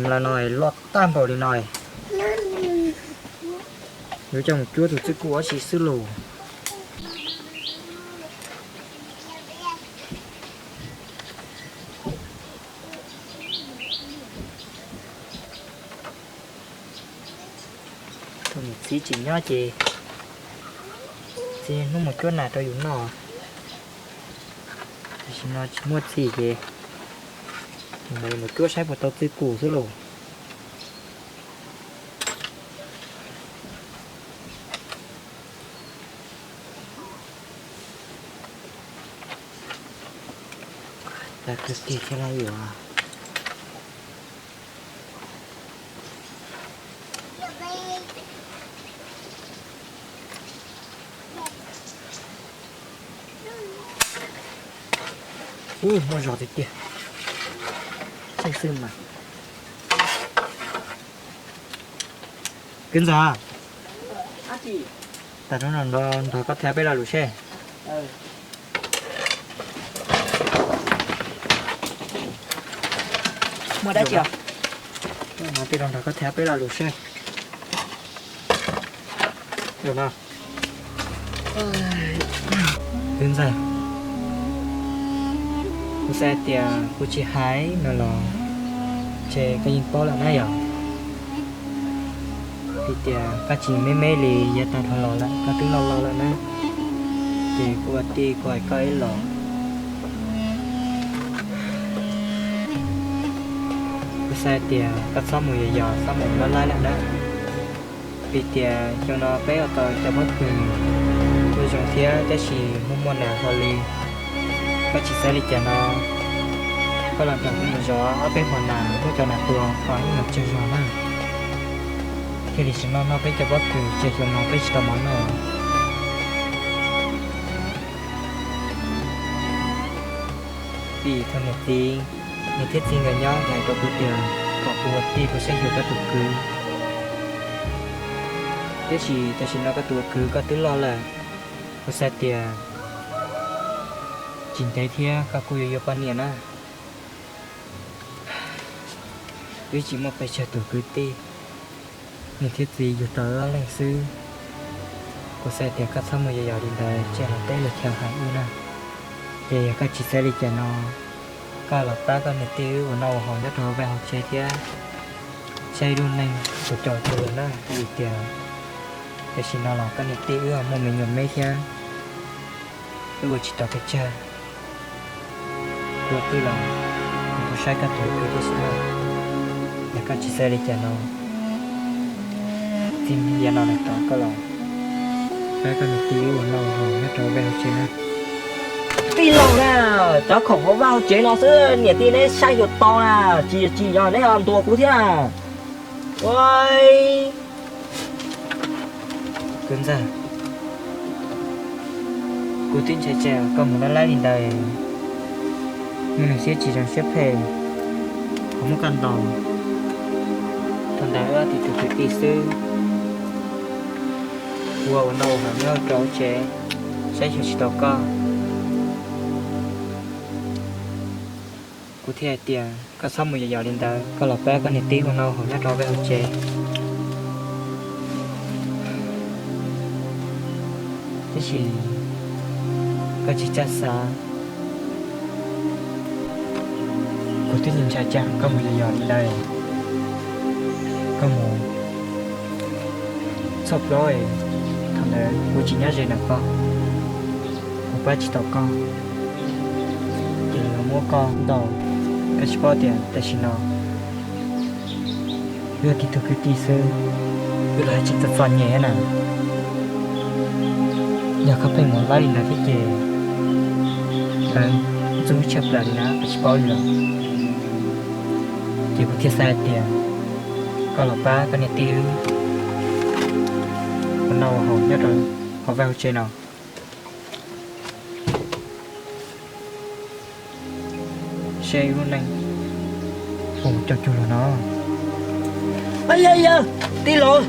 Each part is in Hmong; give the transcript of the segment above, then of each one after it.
Los no loj tag npaum li no, yuav coj mus cuab tus txij kuj ua si xwb lauj. Tus niam txiv tseem nyob ces txiv hnub mus cuab nas rau yus noj. Tam sim no tsis muaj txij ces mus cuab saib puas tau txij kuj xwb lauj. Tag kwv tij thiab lawm. Ub, muaj zog tiag tiag. Xwb xwb mas. Kwv ntxawm, tas no nrog koj tham peb lo lus seb. Muaj dab tsi os? Nrog koj tham peb lo lus seb. Kwv ntxawm, kuv xav tias kuv tsis hais no los ntshe koj yeej paub lawm na yom. Vim tias koj tsis me me li, yav tag dhau los lawm koj twb loj loj lawm na. Ces kuv ua tij kuv hais koj ib los. Kuv xav tias koj txhob mus yos yos, txhob mus lab lab lawm na. Vim tias xyoo no peb ua tau cov pob kws kuj zoo thiab, tab sis muaj muaj nas hlo li. Koj tsis xav li cas no, koj los nrog kuv mus zov ob peb hmo nas, muab cov nas tua ho ib los tsawg zog na, thiaj li tsis noj noj peb cov pob kws, tsam xyoo no peb tsis tau mov noj. Vim thaum niam txiv, niam thiab txiv nkawd nyob nkawd hais rau kuv tias kom kuv ua tij kuv saib xyuas koj tus kwv. Tiam sis tam sim no koj tus kwv koj twb loj lawm, kuv xav tias tsis ntev thiab koj kuj yuav yuav poj niam na. Wb tsis muaj pes tsawg tus kwv tij, niam thiab txiv yug tau ob leeg xwb. Kuv xav tias koj txhob mus yos yos li ntawd, tsam los peb luag chaw hais wb na. Ces yog koj tsis xav li cas no, koj los pab koj niam tij wb ua noj ua haus nyob rau vaj hauv tsev thiab saib ib lub neej tus coj tus lus na, vim tias tam sim no los koj niam tij wb muaj me nyuam me thiab, wb ua tsis tau pes tsawg. Kuv twb los kuv saib koj tus kwv tib si na, yog koj tsis xav li cas no, txij yav no lawm tod koj los pab koj niam tij wb ua noj ua haus nyob rau vaj hauv tsev na. Tij laug na, cov khoom hauv vaj hauv tsev no xwb niam tij neb saib xyuas tau na, tsis tsis yog neb ntuas kuv thiab. Ua kwv ntxawg, kuv twb ntshai tsam koj mus lab lab li ntawd, muaj neeg siab tsis zoo siab phem ho muab koj ntaus. Thaum ntawd wb tib tug kwv tij xwb, ua ua noj ua haus nyob rau hauv tsev, saib xyuas tsis tau koj. Kuv thiaj hais tias koj txhob mus yos yos li ntawd, koj los pab koj niam tij ua noj ua haus nyob rau vaj hauv tsev. Tiam sis koj tsis txawj xav, kuv twb tsis ntshai tsam koj mus yos yos li ntawd, koj mus txog plaub, thaum ntawd kuv tsis nyob ze ntawm koj, kuv pab tsis tau koj, ces lawv muab koj ntaus. Koj tsis paub tias tam sim no wb yog tib tug kwv tij xwb, wb los tsis txom txom nyem na. Yog koj pheej mus lab li ntawd thiab ces lawv ntxub wb tshaj plaws li na, koj tsis paub li los. Ces kuv thiaj xav hais tias koj los pab koj niam tij wb ua noj ua haus nyob rau hauv vaj hauv tsev no. Seb wb lub neej puas coj cuag luag no. Yog yog, tij laug,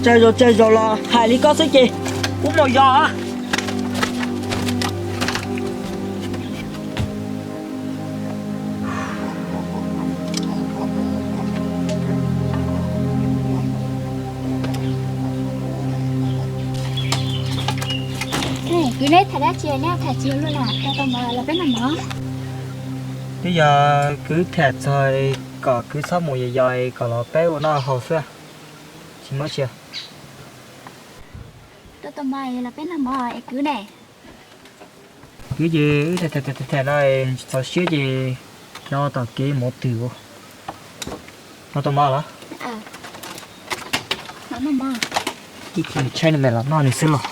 tsawg zaus tsawg zaus los hais li koj xwb ces kuv mus yos. Kwv, neb tham dab tsi, neb tham tsis luaj na, rau tau mov los peb noj mov. Twb yog kwv tham txog kom kwv txhob mus yos yos kom los peb ua noj haus xwb, tsis muaj tsi. Rau tau mov los peb noj mov es kwv ne. Kwv ces wb tham tham no tsis txaus siab ces nyob tom kev mus twg. Noj tau mov los? Ib chim tshaib nws mam los noj nws xwb los.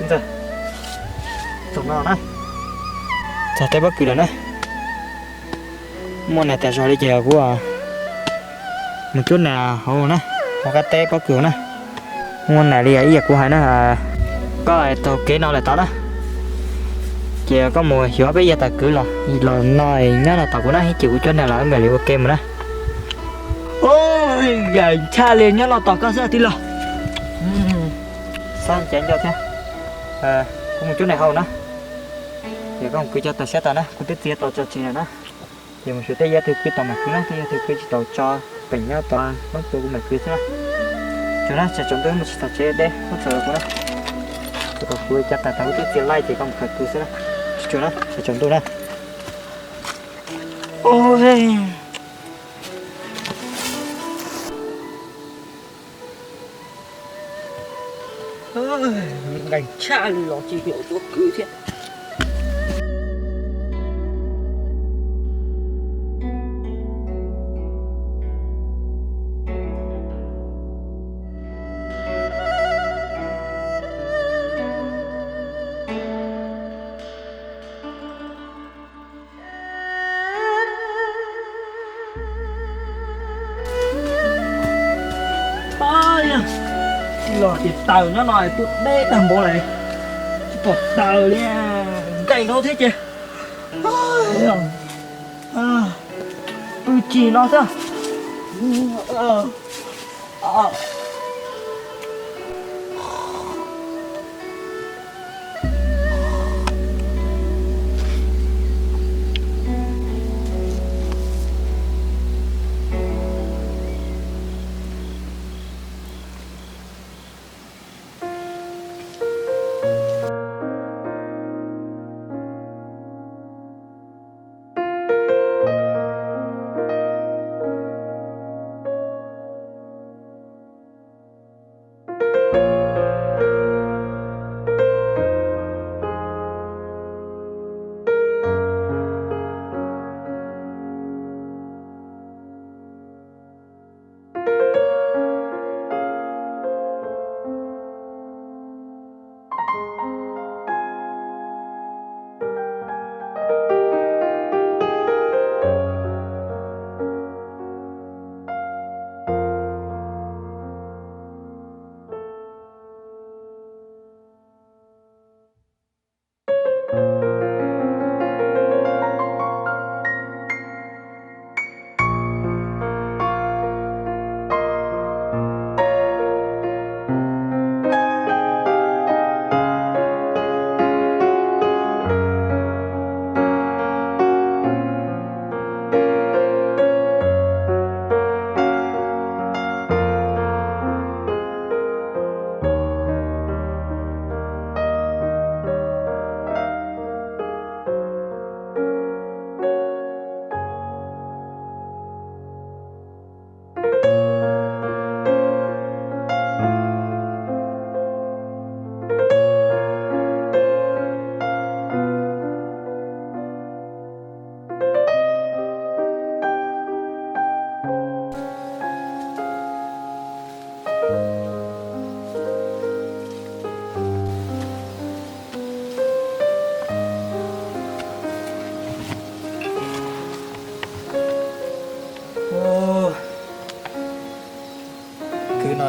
Ntxawg, txog no na, txog teb pob kws lawm na. Muaj nas tas zog li ces kuv mus cuab nas hauv na, hauv qab teb pob kws hauv na. Muaj nas li ib yam kuv hais na, koj taug kev no lawm tod na, ces koj mus xyuas peb yawg tas kwv los, los no nyob no tos kuv na, ib chim kuv cuab nas los wb mam li ua ke mus na. Ncaj li nyob no tos koj xwb tij laug. Xav ncav nco thiab, kuv mus cuab nas hauv na, ces koj mus kwv cov tas siab tas na, kuv twb txiav tau tso tseg lawm na. Ces mus xyuas tej yog tus kwv tau mam kwv na, tej yog tus kwv tsis tau tso, pem nyob tod hnub tuaj kuv mam kwv xwb na. Tsuas na, tsam tsaus ntuj mus tsis tau tsev deb, muab txhawm rau kuv na. Tsuas kom kuv cov tas tas kuv twb txiav laij ces koj mus khaws kwv xwb na. Tsuas na, tsam tsaus ntuj na. Nqaim tshaj li los tsis hnov tuaj kwv thiab. Tij laug, ces taws nyob no tuaj deb tag npaum lawm, tsis pom taws li, nqaim dhau thiab ces. Pw tsis no xwb.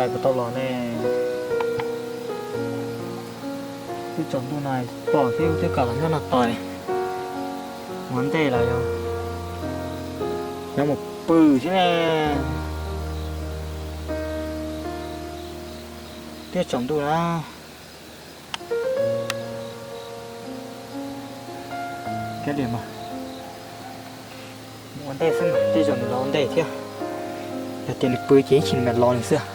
Puas tau los ne? Twb tsaus ntuj no pom thiab twb kom los nyob no tos. Ua ntej los yog nyob mus pw thiab ne. Twb tsaus ntuj na. Ua ntej xwb mas tej zaum nws los ua ntej thiab. Yog tias nws pw ces ib chim nws mam los nws xwb.